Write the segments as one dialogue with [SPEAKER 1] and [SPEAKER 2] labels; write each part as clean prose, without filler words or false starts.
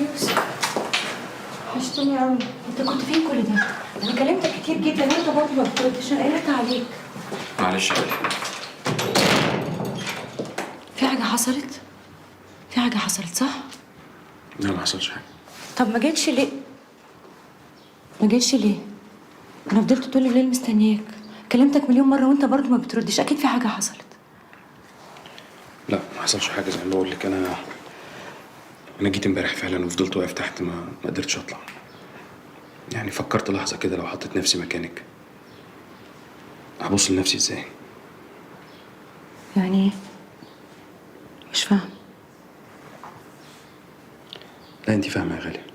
[SPEAKER 1] يوسف وحشتني قوي. انت كنت فين كل ده؟ انا كلمتك كتير جدا وانت برضه ما بتردش، انا قلقت عليك.
[SPEAKER 2] معلش يا غالية.
[SPEAKER 1] في حاجة حصلت؟ في حاجة حصلت صح؟
[SPEAKER 2] لا ما حصلش حاجة.
[SPEAKER 1] طب ما جيتش ليه؟ ما جيتش ليه؟ انا فضلت طول الليل مستنياك، كلمتك مليون مرة وانت برضه ما بتردش، اكيد في حاجة حصلت.
[SPEAKER 2] لا ما حصلش حاجة، زي ما بقول لك انا جيت امبارح فعلا وفضلت واقف تحت، ما قدرتش اطلع. يعني فكرت لحظة كده لو حطيت نفسي مكانك هبص لنفسي ازاي؟
[SPEAKER 1] يعني ايه؟ مش فاهم.
[SPEAKER 2] لا انت فاهمة يا غالية،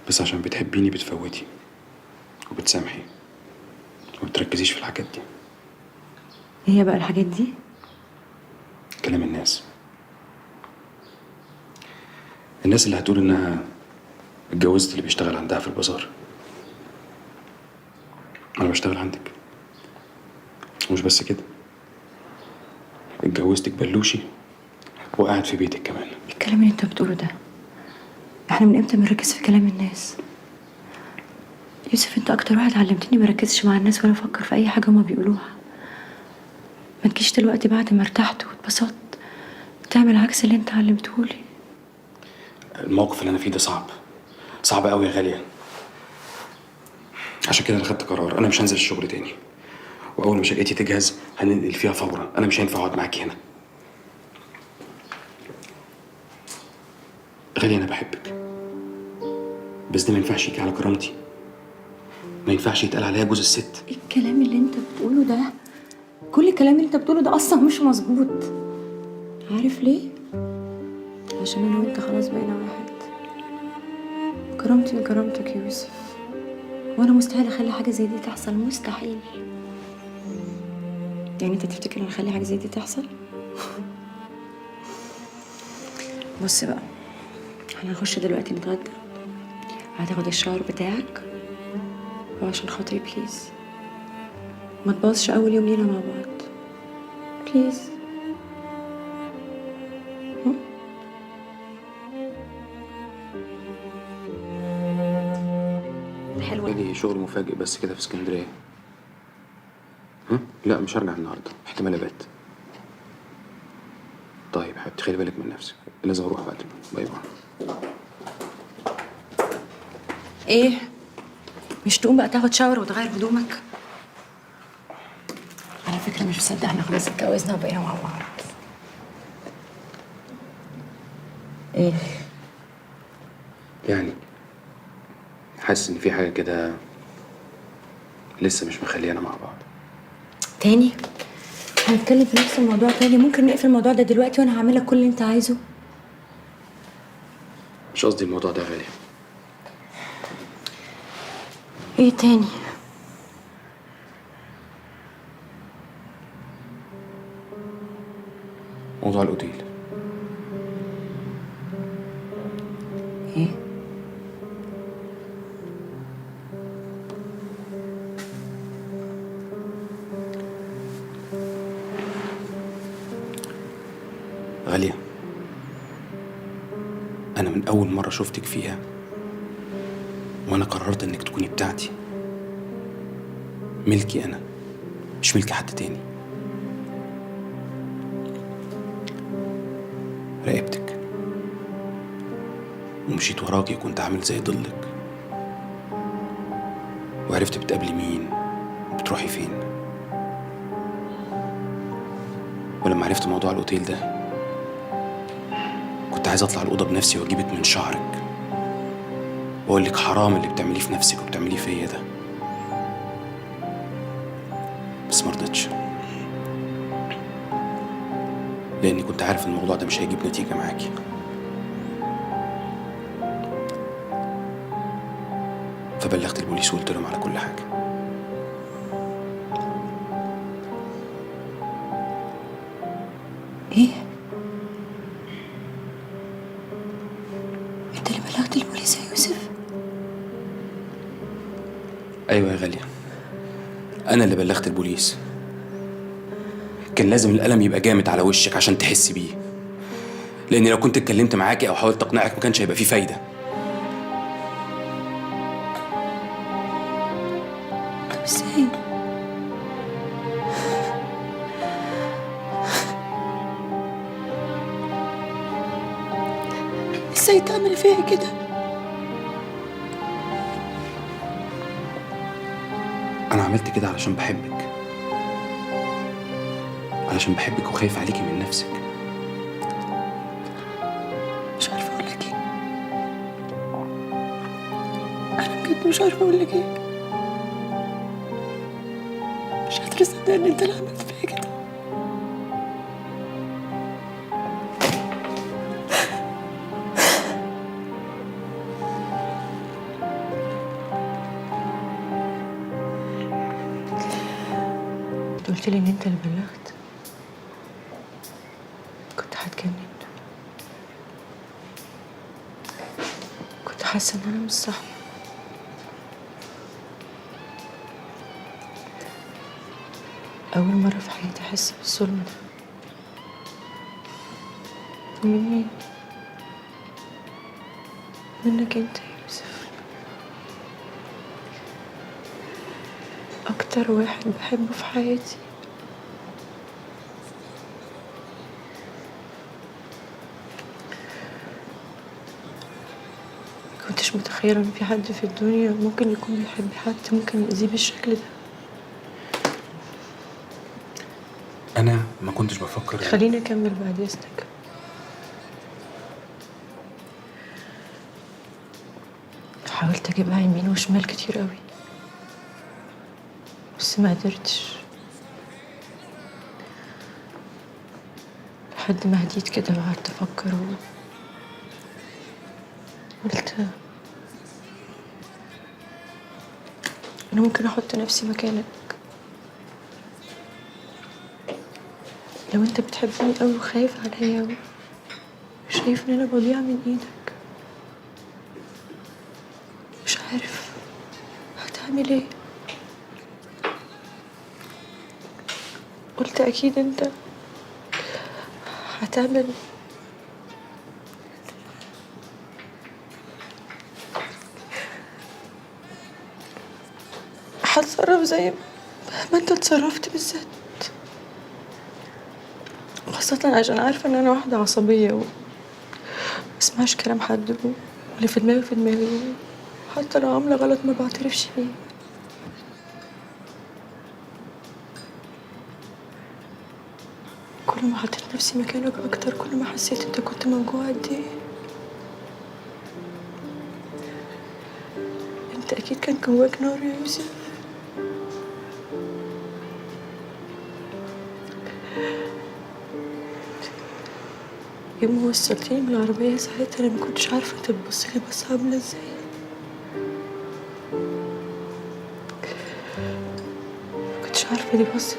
[SPEAKER 2] بس عشان بتحبيني بتفوتي وبتسامحي وما بتركزيش في الحاجات دي.
[SPEAKER 1] ايه هي بقى الحاجات دي؟
[SPEAKER 2] كلام الناس، الناس اللي هتقول انها اتجوزت اللي بيشتغل عندها في البازار. انا بشتغل عندك، ومش بس كده، اتجوزتك بلوشي وقاعد في بيتك كمان.
[SPEAKER 1] ايه الكلام اللي انت بتقوله ده؟ احنا من امتى بنركز في كلام الناس؟ يوسف انت اكتر واحد علمتني ما ركزش مع الناس ولا افكر في اي حاجة هما بيقولوها. ما تجيش دلوقتي بعد ما ارتحت واتبسطت تعمل عكس اللي انت علمتهولي.
[SPEAKER 2] الموقف اللي انا فيه ده صعب، صعب قوي يا غالية. عشان كده انا خدت قرار، انا مش هنزل الشغل تاني، واول ما شقتي تجهز هننقل فيها فورا. انا مش هينفع اقعد معاكي هنا. غالية انا بحبك، بس ده ما ينفعش يجي على كرامتي، ما ينفعش يتقال عليا جوز الست.
[SPEAKER 1] ايه الكلام اللي انت بتقوله ده؟ كل الكلام اللي انت بتقوله ده اصلا مش مظبوط. عارف ليه؟ عشان انا وانت خلاص بقينا واحد. كرامتي من كرامتك يا يوسف، وانا مستحيل اخلي حاجة زي دي تحصل، مستحيل. يعني انت تفتكر انا اخلي حاجة زي دي تحصل؟ بص بقى، احنا هنخش دلوقتي نتغدى، هتاخد ال shower بتاعك، وعشان خاطري please ما تبوظش اول يوم لينا مع بعض، please. حلوة.
[SPEAKER 2] جالي شغل مفاجئ بس كده في اسكندرية. ها؟ لا مش هرجع النهارده، احتمال ابات. طيب حبيبتي خلي بالك من نفسك، لازم اروح بقى. bye bye.
[SPEAKER 1] ايه؟ مش تقوم بقى تاخد shower وتغير هدومك؟ على فكرة مش مصدق احنا خلاص اتجوزنا وبقينا مع بعض. ايه؟
[SPEAKER 2] يعني حاسس ان في حاجة كده لسه مش مخليانا مع بعض.
[SPEAKER 1] تاني؟ هنتكلم في نفس الموضوع تاني؟ ممكن نقفل الموضوع ده دلوقتي وانا هعمل لك كل اللي انت عايزه.
[SPEAKER 2] مش قصدي الموضوع ده يا غالية.
[SPEAKER 1] ايه تاني؟
[SPEAKER 2] موضوع الاوتيل.
[SPEAKER 1] ايه؟
[SPEAKER 2] غالية، أنا من أول مرة شفتك فيها وأنا قررت إنك تكوني بتاعتي، ملكي أنا، مش ملك حد تاني. راقبتك ومشيت وراكي، كنت عامل زي ضلك، وعرفت بتقابلي مين وبتروحي فين. ولما عرفت موضوع الأوتيل ده كنت عايز اطلع الاوضة بنفسي واجيبك من شعرك واقول لك حرام اللي بتعمليه في نفسك وبتعمليه فيا ده، بس ما رضيتش، لاني كنت عارف الموضوع ده مش هيجيب نتيجة معاكي. فبلغت البوليس وقلت لهم على كل حاجة.
[SPEAKER 1] ايه؟ انت اللي بلغت البوليس يا يوسف؟
[SPEAKER 2] ايوه يا غالية، انا اللي بلغت البوليس. كان لازم القلم يبقى جامد على وشك عشان تحسي بيه، لان لو كنت اتكلمت معاكي او حاولت اقنعك ما كانش هيبقى فيه فايده.
[SPEAKER 1] طب ازاي؟ ازاي تعمل فيها كده؟
[SPEAKER 2] انا عملت كده علشان بحبك، علشان بحبك وخايف عليكي من نفسك.
[SPEAKER 1] مش عارفه اقول لك ايه، انا بجد مش عارفه اقول لك ايه. مش قادرة اصدق ان انت اللي عملت فيا كده. انت قلت لي ان انت اللي بلغت، كنت هتجنن. كنت حاسه ان انا مش صاحية. اول مرة في حياتي احس بالظلم ده. من مين؟ منك انت يا يوسف، اكتر واحد بحبه في حياتي. كنتش متخيلة ان في حد في الدنيا ممكن يكون بيحب حد ممكن يأذيه بالشكل ده.
[SPEAKER 2] انا ما كنتش بفكر.
[SPEAKER 1] خليني اكمل بعد اذنك. حاولت اجيبها يمين وشمال كتير قوي بس ما قدرتش، لحد ما هديت كده وقعدت افكر قلت انا ممكن احط نفسي مكانك. لو انت بتحبني قوي وخايف عليا وشايف ان انا بضيع من ايدك، مش عارف هتعمل ايه. قلت اكيد انت هتعمل هتصرف زي ما انت اتصرفت بالذات، خاصة عشان عارفة ان انا واحدة عصبية ومسمعش كلام حد، واللي في دماغي في دماغي، حتى لو عاملة غلط ما بعترفش بيه. كل ما حطيت نفسي مكانك اكتر كل ما حسيت انت كنت موجوع قد ايه. انت اكيد كان جواك نار يا يوسف. يوم ما وصلتيني بالعربية ساعتها أنا ما كنتش عارفة أنت بتبصلي بس عاملة إزاي. ما كنتش عارفة دي بصت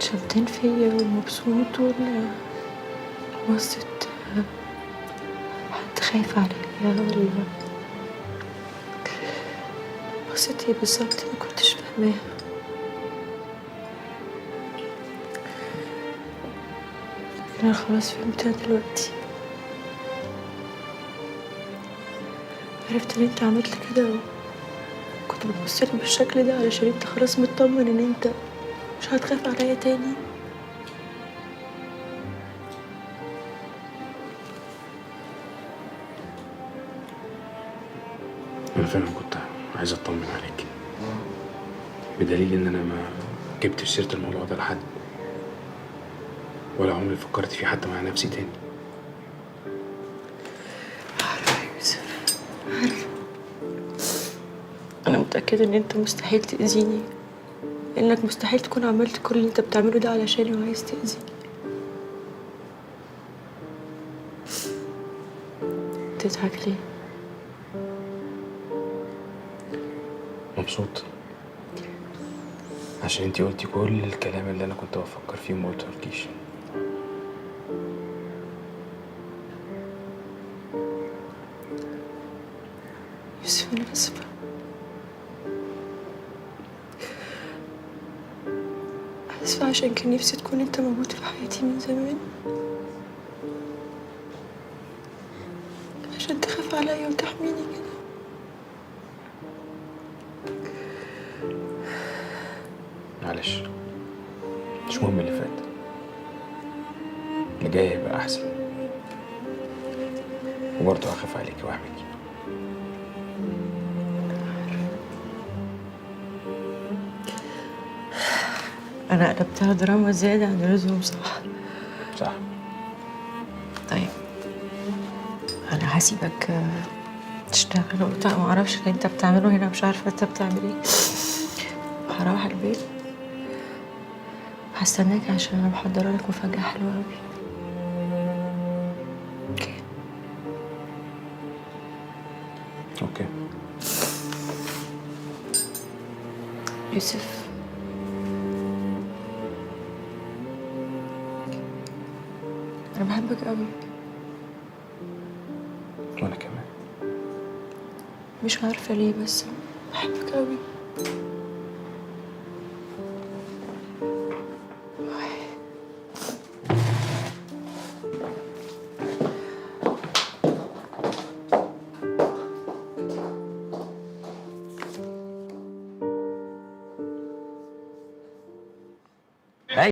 [SPEAKER 1] شمتان فيا ومبسوط ولا بصت حد خايف عليا ولا بصت إيه بالظبط، ما كنتش فاهماها. أنا خلاص فهمتها دلوقتي، عرفت إن أنت عملت كده وكنت بتبصلي بالشكل ده علشان أنت خلاص مطمن إن أنت مش هتخاف عليا تاني.
[SPEAKER 2] أنا فعلا كنت عايز أطمن عليك، بدليل إن أنا ما جبتش سيرة الموضوع ده لحد ولا عمري فكرت فيه حتى مع نفسي تاني.
[SPEAKER 1] عارفة يا يوسف، عارفة. أنا متأكدة إن أنت مستحيل تأذيني، إنك مستحيل تكون عملت كل اللي أنت بتعمله ده علشاني وعايز تأذيني. تضحك ليه؟
[SPEAKER 2] مبسوط عشان أنتي قلتي كل الكلام اللي أنا كنت بفكر فيه وما قلتهولكيش.
[SPEAKER 1] يوسف أنا آسفة، آسفة عشان كان نفسي تكون أنت موجود في حياتي من زمان. عشان تخاف عليا وتحميني كده؟
[SPEAKER 2] معلش، مش مهم اللي فات، اللي جاي هيبقى احسن، وبرضه هخاف عليكي واحميكي.
[SPEAKER 1] انا قلبتها دراما زيادة عن اللزوم، صح؟
[SPEAKER 2] صح.
[SPEAKER 1] طيب انا هسيبك تشتغل وبتاع، ما اعرفش اللي انت بتعمله هنا، مش عارفه انت بتعمل ايه. هروح البيت، هستناك عشان انا محضرة لك مفاجاة حلوة قوي. okay؟
[SPEAKER 2] okay.
[SPEAKER 1] يوسف، انا بحبك قوي.
[SPEAKER 2] وانا كمان.
[SPEAKER 1] مش عارفه ليه بس بحبك قوي.